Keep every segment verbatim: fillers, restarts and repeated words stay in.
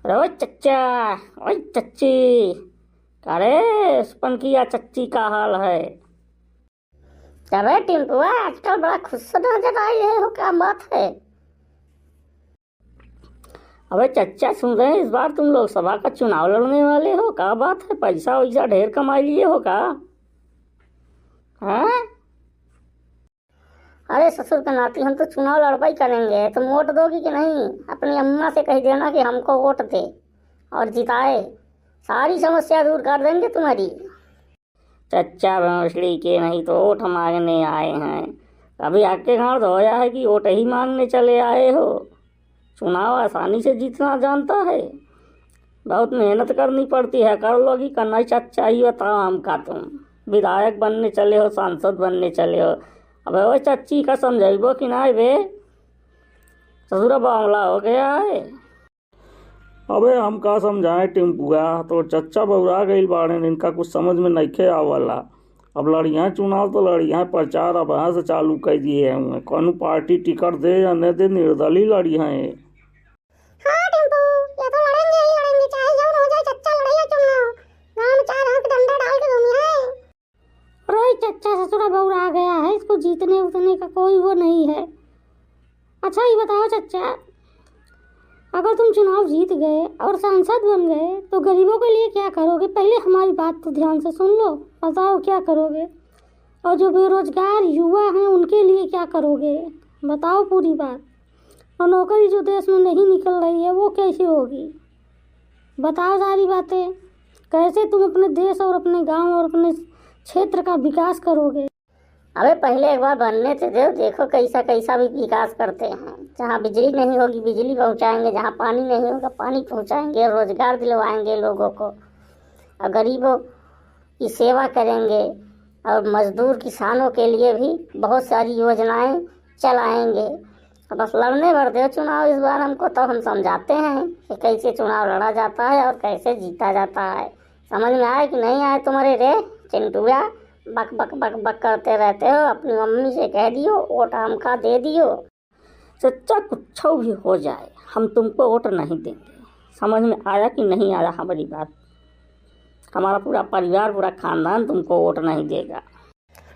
ओए चच्चा, ओए चच्ची, अरे पनकिया चच्ची, का हाल है? अरे टिंकुआ, आजकल बड़ा खुश नजर आई है हो, का बात है? अबे चच्चा, सुन रहे हैं, इस बार तुम लोकसभा का चुनाव लड़ने वाले हो, का बात है? पैसा वैसा ढेर कमा लिए हो का? हाँ? अरे ससुर के नाती, हम तो चुनाव लड़बा ही करेंगे। तुम वोट दोगी कि नहीं? अपनी अम्मा से कह देना कि हमको वोट दे और जिताए, सारी समस्या दूर कर देंगे तुम्हारी। चच्चा भोसड़ी के, नहीं तो वोट मांगने आए हैं। अभी आके घर धोया है कि वोट ही मांगने चले आए हो? चुनाव आसानी से जीतना जानता है? बहुत मेहनत करनी पड़ती है। कर लोगी कि नहीं चच्चा, ही बताओ हमका तुम। विधायक बनने चले हो, सांसद बनने चले हो। अबे वो चच्ची का समझाइबो कि नहीं बे? ससुरा बावला हो गया है। अबे हम का समझाएं टिंपुआ, तोर चच्चा बौरा गइल बाड़ेन, इनका कुछ समझ में नइखे आवला। अब लड़िया चुनाव तो लड़िया, प्रचार अब यहाँ से चालू कर दिए हैं। कौनो पार्टी टिकट दे या न दे, निर्दलीय लड़िया है। हाँ टिंपू, ये तो लड़ेंगे ही लड़ेंगे, चाहे जौन हो जाए, चच्चा लड़ेंगे चुनाव। गाँव में चार हाथ डंडा डाल के घूमिए। अरे चच्चा, ससुरा बौरा गया है, इसको जीतने उतने का कोई वो नहीं है। अच्छा ये बताओ चच्चा, अगर तुम चुनाव जीत गए और सांसद बन गए तो गरीबों के लिए क्या करोगे? पहले हमारी बात तो ध्यान से सुन लो, बताओ क्या करोगे? और जो बेरोजगार युवा हैं उनके लिए क्या करोगे? बताओ पूरी बात। और नौकरी जो देश में नहीं निकल रही है वो कैसे होगी? बताओ सारी बातें। कैसे तुम अपने देश और अपने गांव और अपने क्षेत्र का विकास करोगे? अबे पहले एक बार बनने तो दो, देखो कैसा कैसा भी विकास करते हैं। जहाँ बिजली नहीं होगी बिजली पहुँचाएंगे, जहाँ पानी नहीं होगा पानी पहुँचाएंगे, रोजगार दिलवाएंगे लोगों को और गरीबों की सेवा करेंगे और मजदूर किसानों के लिए भी बहुत सारी योजनाएं चलाएंगे। तो बस लड़ने भर दो चुनाव इस बार हमको, तो हम समझाते हैं कि कैसे चुनाव लड़ा जाता है और कैसे जीता जाता है। समझ में आए कि नहीं आए तुम्हारे रे चिंटुआ? बक बक बक बक करते रहते हो। अपनी मम्मी से कह दियो वोट हमका दे दियो। चच्चा कुछ भी हो जाए, हम तुमको वोट नहीं देंगे। समझ में आया कि नहीं आया हमारी बात? हमारा पूरा परिवार, पूरा खानदान तुमको वोट नहीं देगा।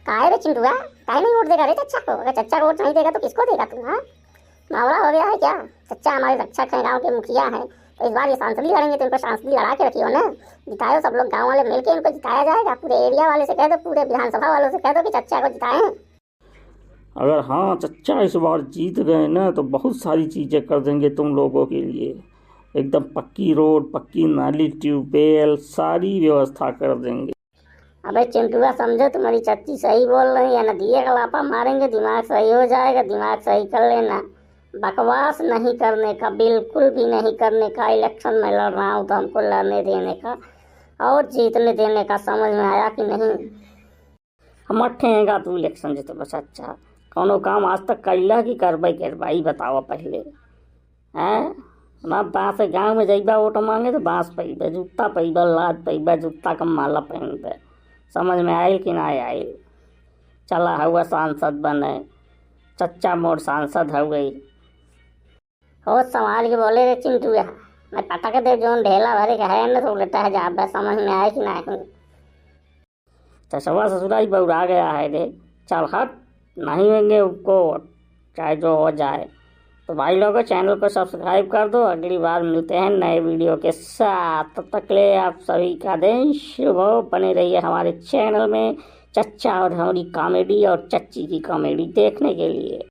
काहे रे चिंटुआ, काहे नहीं वोट देगा रे चच्चा को? अगर चच्चा को वोट नहीं देगा तो किसको देगा तू, हाँ? बावला हो गया है क्या? चच्चा हमारे रक्षक हैं, गांव के मुखिया हैं, तो इस बार ये सांसद लड़ेंगे तो इनको सांसद लड़ा के रखियो ना, जितायो सब लोग, गांव वाले मिलके इनको जिताया जाएगा, पूरे एरिया वाले से कह दो, पूरे विधानसभा वालों से कह दो कि चच्चा को जिताएं। अगर हाँ चच्चा इस बार जीत गए ना तो बहुत सारी चीज़ें कर देंगे तुम लोगों के लिए, एकदम पक्की रोड, पक्की नाली, ट्यूबवेल, सारी व्यवस्था कर देंगे। अबे चिंटुआ समझो, तुम्हारी चच्ची सही बोल रही है, नदिया का लापा मारेंगे, दिमाग सही हो जाएगा, दिमाग सही कर लेना। बकवास नहीं करने का, बिल्कुल भी नहीं करने का। इलेक्शन में लड़ रहा हूँ तो हमको लड़ने देने का और जीतने देने का, समझ में आया कि नहीं? हमर ठेंगा तू इलेक्शन जीतबा चच्चा, कौनो काम आज तक कैला कि करबे करबा, ई बतावा पहले। हैं? ना बांस गाँव में जइबा वोट मांगे तो बांस पइबे, जूता पइबे, लात पइबे, जूता का माला पहनबे। समझ में आइल कि ना आइल? चला हुआ सांसद बने, चच्चा मोर सांसद हो गई। होश संभाल के बोले रे चिंटुआ, मैं पटक दे जौन ढेला भरे के है न तो उल्टा है जाबे, समझ में आए कि नहीं? चचवा ससुरा ही बौरा गया है रे, चल हट, नहीं होंगे उनको वोट, चाहे जो हो जाए। तो भाई लोगों, चैनल को सब्सक्राइब कर दो, अगली बार मिलते हैं नए वीडियो के साथ। तब तक के लिए आप सभी का दिन शुभ हो, बने रहिए हमारे चैनल में चच्चा और हमारी कॉमेडी और चच्ची की कॉमेडी देखने के लिए।